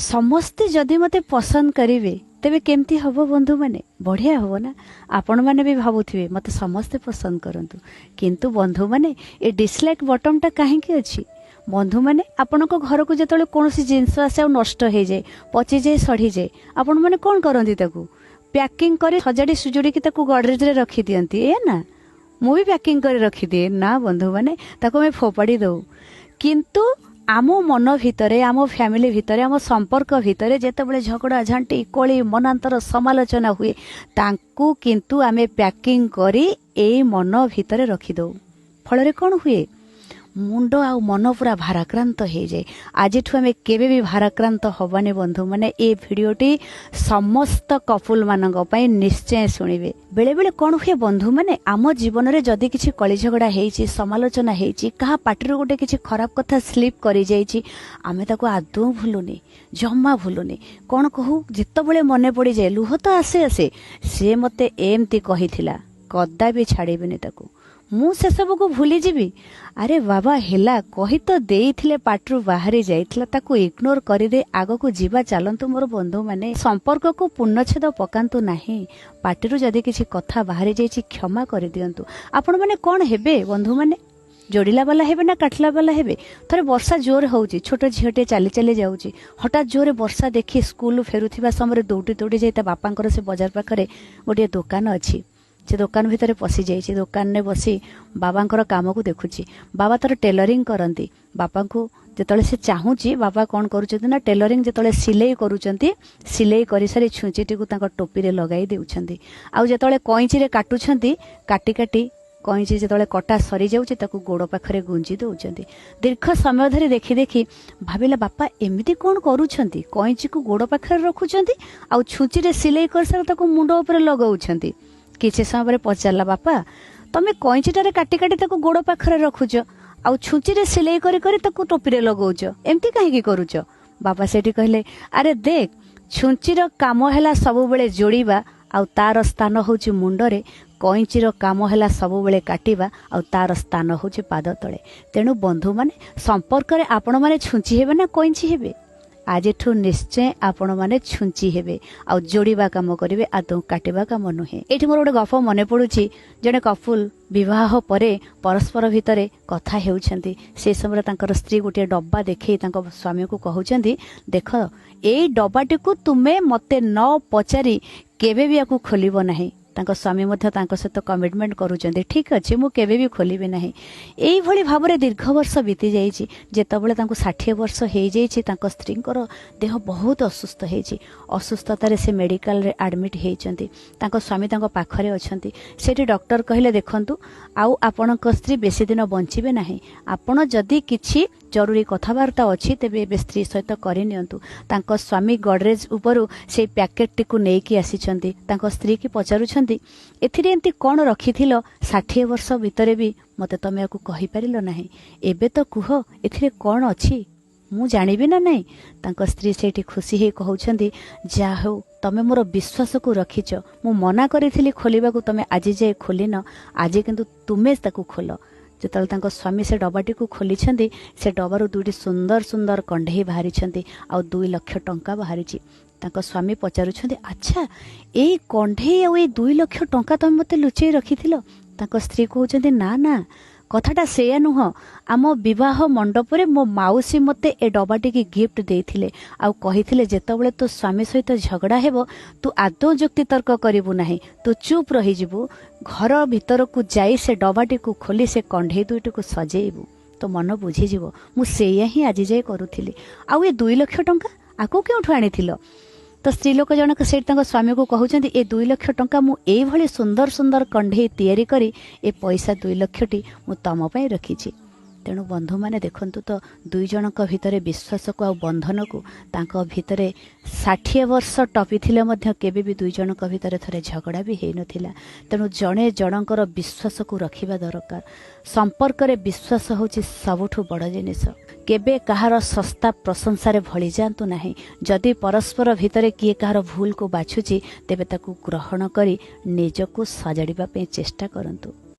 ସମସ୍ତେ ଯଦି ମୋତେ ପସନ୍ଦ କରିବେ ତେବେ କେମିତି ହେବ ବନ୍ଧୁମାନେ? ବଢ଼ିଆ ହେବ ନା? ଆପଣମାନେ ବି ଭାବୁଥିବେ ମୋତେ ସମସ୍ତେ ପସନ୍ଦ କରନ୍ତୁ। କିନ୍ତୁ ବନ୍ଧୁମାନେ, ଏ ଡିସଲାଇକ୍ ବଟନ୍ଟା କାହିଁକି ଅଛି? ବନ୍ଧୁମାନେ, ଆପଣଙ୍କ ଘରକୁ ଯେତେବେଳେ କୌଣସି ଜିନିଷ ଆସେ ଆଉ ନଷ୍ଟ ହେଇଯାଏ, ପଚିଯାଏ, ସଢ଼ିଯାଏ, ଆପଣମାନେ କ'ଣ କରନ୍ତି? ତାକୁ ପ୍ୟାକିଂ କରି ସଜାଡ଼ି ସୁଜୁଡ଼ିକି ତାକୁ ଗଡ଼ରେଜରେ ରଖିଦିଅନ୍ତି, ଏ ନା? ମୁଁ ବି ପ୍ୟାକିଂ କରି ରଖିଦିଏ ନା ବନ୍ଧୁମାନେ, ତାକୁ ଆମେ ଫୋପାଡ଼ି ଦେଉ। କିନ୍ତୁ ଆମ ମନ ଭିତରେ, ଆମ ଫ୍ୟାମିଲି ଭିତରେ, ଆମ ସମ୍ପର୍କ ଭିତରେ ଯେତେବେଳେ ଝଗଡ଼ା ଝାଣ୍ଟି, କଳି, ମନାନ୍ତର, ସମାଲୋଚନା ହୁଏ, ତାଙ୍କୁ କିନ୍ତୁ ଆମେ ପ୍ୟାକିଂ କରି ଏଇ ମନ ଭିତରେ ରଖିଦେଉ। ଫଳରେ କ'ଣ ହୁଏ? ମୁଣ୍ଡ ଆଉ ମନ ପୁରା ଭାରାକ୍ରାନ୍ତ ହେଇଯାଏ। ଆଜିଠୁ ଆମେ କେବେ ବି ଭାରାକ୍ରାନ୍ତ ହେବାନି ବନ୍ଧୁମାନେ। ଏ ଭିଡ଼ିଓଟି ସମସ୍ତ କପୁଲମାନଙ୍କ ପାଇଁ ନିଶ୍ଚୟ ଶୁଣିବେ। ବେଳେବେଳେ କ'ଣ ହୁଏ ବନ୍ଧୁମାନେ, ଆମ ଜୀବନରେ ଯଦି କିଛି କଳି ଝଗଡ଼ା ହେଇଛି, ସମାଲୋଚନା ହେଇଛି, କାହା ପାଟିରୁ ଗୋଟେ କିଛି ଖରାପ କଥା ସ୍ଲିପ୍ କରିଯାଇଛି, ଆମେ ତାକୁ ଆଦୌ ଭୁଲୁନି, ଜମା ଭୁଲୁନି। କ'ଣ କହୁ? ଯେତେବେଳେ ମନେ ପଡ଼ିଯାଏ ଲୁହ ତ ଆସେ ଆସେ। ସିଏ ମୋତେ ଏମିତି କହିଥିଲା, କଦାପି ଛାଡ଼ିବିନି ତାକୁ, ମୁଁ ସେସବୁକୁ ଭୁଲିଯିବି? ଆରେ ବାବା, ହେଲା, କହି ତ ଦେଇଥିଲେ, ପାଟିରୁ ବାହାରି ଯାଇଥିଲା, ତାକୁ ଇଗ୍ନୋର କରିଦେଇ ଆଗକୁ ଯିବା। ଚାଲନ୍ତୁ ମୋର ବନ୍ଧୁମାନେ, ସମ୍ପର୍କକୁ ପୂର୍ଣ୍ଣଚ୍ଛେଦ ପକାନ୍ତୁ ନାହିଁ। ପାଟିରୁ ଯଦି କିଛି କଥା ବାହାରି ଯାଇଛି, କ୍ଷମା କରିଦିଅନ୍ତୁ। ଆପଣମାନେ କ'ଣ ହେବେ ବନ୍ଧୁମାନେ? ଯୋଡ଼ିଲା ବାଲା ହେବେ ନା କାଟିଲା ବାଲା ହେବେ? ଥରେ ବର୍ଷା ଜୋର ହେଉଛି, ଛୋଟ ଝିଅଟିଏ ଚାଲି ଚାଲି ଯାଉଛି। ହଠାତ୍ ଜୋରେ ବର୍ଷା ଦେଖି ସ୍କୁଲରୁ ଫେରୁଥିବା ସମୟରେ ଦୌଡ଼ି ଦୌଡ଼ି ଯାଇ ତା ବାପାଙ୍କର ସେ ବଜାର ପାଖରେ ଗୋଟିଏ ଦୋକାନ ଅଛି, ସେ ଦୋକାନ ଭିତରେ ପଶିଯାଇଛି। ଦୋକାନରେ ବସି ବାବାଙ୍କର କାମକୁ ଦେଖୁଛି। ବାବା ତାର ଟେଲରିଂ କରନ୍ତି। ବାପାଙ୍କୁ ଯେତେବେଳେ ସେ ଚାହୁଁଛି, ବାବା କ'ଣ କରୁଛନ୍ତି ନା, ଟେଲରିଂ ଯେତେବେଳେ ସିଲେଇ କରୁଛନ୍ତି, ସିଲେଇ କରିସାରି ଛୁଞ୍ଚିଟିକୁ ତାଙ୍କ ଟୋପିରେ ଲଗାଇ ଦେଉଛନ୍ତି। ଆଉ ଯେତେବେଳେ କଇଁଚିରେ କାଟୁଛନ୍ତି, କାଟି କାଟି କଇଁଚି ଯେତେବେଳେ କଟା ସରିଯାଉଛି, ତାକୁ ଗୋଡ଼ ପାଖରେ ଗୁଞ୍ଜି ଦେଉଛନ୍ତି। ଦୀର୍ଘ ସମୟ ଧରି ଦେଖି ଦେଖି ଭାବିଲା, ବାପା ଏମିତି କ'ଣ କରୁଛନ୍ତି? କଇଁଚିକୁ ଗୋଡ଼ ପାଖରେ ରଖୁଛନ୍ତି ଆଉ ଛୁଞ୍ଚିରେ ସିଲେଇ କରିସାରି ତାକୁ ମୁଣ୍ଡ ଉପରେ ଲଗାଉଛନ୍ତି। କିଛି ସମୟ ପରେ ପଚାରିଲା, ବାପା, ତମେ କଇଁଚିଟାରେ କାଟି କାଟି ତାକୁ ଗୋଡ଼ ପାଖରେ ରଖୁଛ ଆଉ ଛୁଞ୍ଚିରେ ସିଲେଇ କରି କରି ତାକୁ ଟୋପିରେ ଲଗାଉଛ, ଏମିତି କାହିଁକି କରୁଛ? ବାପା ସେଠି କହିଲେ, ଆରେ ଦେଖ, ଛୁଞ୍ଚିର କାମ ହେଲା ସବୁବେଳେ ଯୋଡ଼ିବା ଆଉ ତାର ସ୍ଥାନ ହେଉଛି ମୁଣ୍ଡରେ। କଇଁଚିର କାମ ହେଲା ସବୁବେଳେ କାଟିବା ଆଉ ତାର ସ୍ଥାନ ହେଉଛି ପାଦ ତଳେ। ତେଣୁ ବନ୍ଧୁମାନେ, ସମ୍ପର୍କରେ ଆପଣମାନେ ଛୁଞ୍ଚି ହେବେ ନା କଇଁଚି ହେବେ? ଆଜିଠୁ ନିଶ୍ଚୟ ଆପଣମାନେ ଛୁଞ୍ଚି ହେବେ ଆଉ ଯୋଡ଼ିବା କାମ କରିବେ, ଆଦୌ କାଟିବା କାମ ନୁହେଁ। ଏଇଠି ମୋର ଗୋଟେ ଗପ ମନେ ପଡ଼ୁଛି। ଜଣେ କପୁଲ ବିବାହ ପରେ ପରସ୍ପର ଭିତରେ କଥା ହେଉଛନ୍ତି। ସେ ସମୟରେ ତାଙ୍କର ସ୍ତ୍ରୀ ଗୋଟିଏ ଡବା ଦେଖେଇ ତାଙ୍କ ସ୍ୱାମୀକୁ କହୁଛନ୍ତି, ଦେଖ, ଏଇ ଡବାଟିକୁ ତୁମେ ମୋତେ ନ ପଚାରି କେବେ ବି ୟାକୁ ଖୋଲିବ ନାହିଁ। ତାଙ୍କ ସ୍ୱାମୀ ମଧ୍ୟ ତାଙ୍କ ସହିତ କମିଟମେଣ୍ଟ କରୁଛନ୍ତି, ଠିକ୍ ଅଛି, ମୁଁ କେବେ ବି ଖୋଲିବି ନାହିଁ। ଏଇଭଳି ଭାବରେ ଦୀର୍ଘ ବର୍ଷ ବିତି ଯାଇଛି। ଯେତେବେଳେ ତାଙ୍କୁ 60 ବର୍ଷ ହେଇଯାଇଛି, ତାଙ୍କ ସ୍ତ୍ରୀଙ୍କର ଦେହ ବହୁତ ଅସୁସ୍ଥ ହେଇଛି। ଅସୁସ୍ଥତାରେ ସେ ମେଡ଼ିକାଲରେ ଆଡ଼ମିଟ୍ ହେଇଛନ୍ତି। ତାଙ୍କ ସ୍ୱାମୀ ତାଙ୍କ ପାଖରେ ଅଛନ୍ତି। ସେଠି ଡକ୍ଟର କହିଲେ, ଦେଖନ୍ତୁ, ଆଉ ଆପଣଙ୍କ ସ୍ତ୍ରୀ ବେଶୀ ଦିନ ବଞ୍ଚିବେ ନାହିଁ। ଆପଣ ଯଦି କିଛି ଜରୁରୀ କଥାବାର୍ତ୍ତା ଅଛି ତେବେ ଏବେ ସ୍ତ୍ରୀ ସହିତ କରିନିଅନ୍ତୁ। ତାଙ୍କ ସ୍ୱାମୀ ଗଡ଼ରେଜ ଉପରୁ ସେଇ ପ୍ୟାକେଟଟିକୁ ନେଇକି ଆସିଛନ୍ତି। ତାଙ୍କ ସ୍ତ୍ରୀକି ପଚାରୁଛନ୍ତି, ଏଥିରେ ଏମିତି କ'ଣ ରଖିଥିଲ? 60 ବର୍ଷ ଭିତରେ ବି ମୋତେ ତମେ ୟାକୁ କହିପାରିଲ ନାହିଁ, ଏବେ ତ କୁହ ଏଥିରେ କ'ଣ ଅଛି, ମୁଁ ଜାଣିବି ନା ନାହିଁ? ତାଙ୍କ ସ୍ତ୍ରୀ ସେଇଠି ଖୁସି ହେଇ କହୁଛନ୍ତି, ଯାହା ହେଉ ତମେ ମୋର ବିଶ୍ୱାସକୁ ରଖିଛ। ମୁଁ ମନା କରିଥିଲି ଖୋଲିବାକୁ, ତମେ ଆଜି ଯାଏ ଖୋଲିନ, ଆଜି କିନ୍ତୁ ତୁମେ ତାକୁ ଖୋଲ। ଯେତେବେଳେ ତାଙ୍କ ସ୍ୱାମୀ ସେ ଡବାଟିକୁ ଖୋଲିଛନ୍ତି, ସେ ଡବାରୁ ଦୁଇଟି ସୁନ୍ଦର ସୁନ୍ଦର କଣ୍ଢେଇ ବାହାରିଛନ୍ତି ଆଉ 2 ଲକ୍ଷ ଟଙ୍କା ବାହାରିଛି। ତାଙ୍କ ସ୍ୱାମୀ ପଚାରୁଛନ୍ତି, ଆଚ୍ଛା, ଏଇ କଣ୍ଢେଇ ଆଉ ଏଇ 2 ଲକ୍ଷ ଟଙ୍କା ତମେ ମୋତେ ଲୁଚେଇ ରଖିଥିଲ? ତାଙ୍କ ସ୍ତ୍ରୀ କହୁଛନ୍ତି, ନା ନା, କଥାଟା ସେଇଆ ନୁହଁ। ଆମ ବିବାହ ମଣ୍ଡପରେ ମୋ ମାଉସୀ ମୋତେ ଏ ଡବାଟିକି ଗିଫ୍ଟ ଦେଇଥିଲେ ଆଉ କହିଥିଲେ, ଯେତେବେଳେ ତୋ ସ୍ୱାମୀ ସହିତ ଝଗଡ଼ା ହେବ, ତୁ ଆଦୌ ଯୁକ୍ତିତର୍କ କରିବୁ ନାହିଁ, ତୁ ଚୁପ୍ ରହିଯିବୁ, ଘର ଭିତରକୁ ଯାଇ ସେ ଡବାଟିକୁ ଖୋଲି ସେ କଣ୍ଢେଇ ଦୁଇଟିକୁ ସଜେଇବୁ, ତୋ ମନ ବୁଝିଯିବ। ମୁଁ ସେଇଆ ହିଁ ଆଜି ଯାଏ କରୁଥିଲି। ଆଉ ଏ 2 ଲକ୍ଷ ଟଙ୍କା ଆକୁ କେଉଁଠୁ ଆଣିଥିଲ? ତ ସ୍ତ୍ରୀ ଲୋକ ଜଣକ ସେଇଠି ତାଙ୍କ ସ୍ୱାମୀକୁ କହୁଛନ୍ତି, ଏ 2 ଲକ୍ଷ ଟଙ୍କା ମୁଁ ଏଇଭଳି ସୁନ୍ଦର ସୁନ୍ଦର କଣ୍ଢେଇ ତିଆରି କରି ଏ ପଇସା 2 ଲକ୍ଷଟି ମୁଁ ତମ ପାଇଁ ରଖିଛି। ତେଣୁ ବନ୍ଧୁମାନେ, ଦେଖନ୍ତୁ ତ, ଦୁଇ ଜଣଙ୍କ ଭିତରେ ବିଶ୍ୱାସକୁ ଆଉ ବନ୍ଧନକୁ, ତାଙ୍କ ଭିତରେ 60 ବର୍ଷ ଟପିଥିଲେ ମଧ୍ୟ କେବେ ବି ଦୁଇ ଜଣଙ୍କ ଭିତରେ ଥରେ ଝଗଡ଼ା ବି ହେଇନଥିଲା। ତେଣୁ ଜଣେ ଜଣଙ୍କର ବିଶ୍ୱାସକୁ ରଖିବା ଦରକାର। ସମ୍ପର୍କରେ ବିଶ୍ୱାସ ହେଉଛି ସବୁଠୁ ବଡ଼ ଜିନିଷ। କେବେ କାହାର ଶସ୍ତା ପ୍ରଶଂସାରେ ଭଳି ଯାଆନ୍ତୁ ନାହିଁ। ଯଦି ପରସ୍ପର ଭିତରେ କିଏ କାହାର ଭୁଲକୁ ବାଛୁଛି, ତେବେ ତାକୁ ଗ୍ରହଣ କରି ନିଜକୁ ସଜାଡ଼ିବା ପାଇଁ ଚେଷ୍ଟା କରନ୍ତୁ।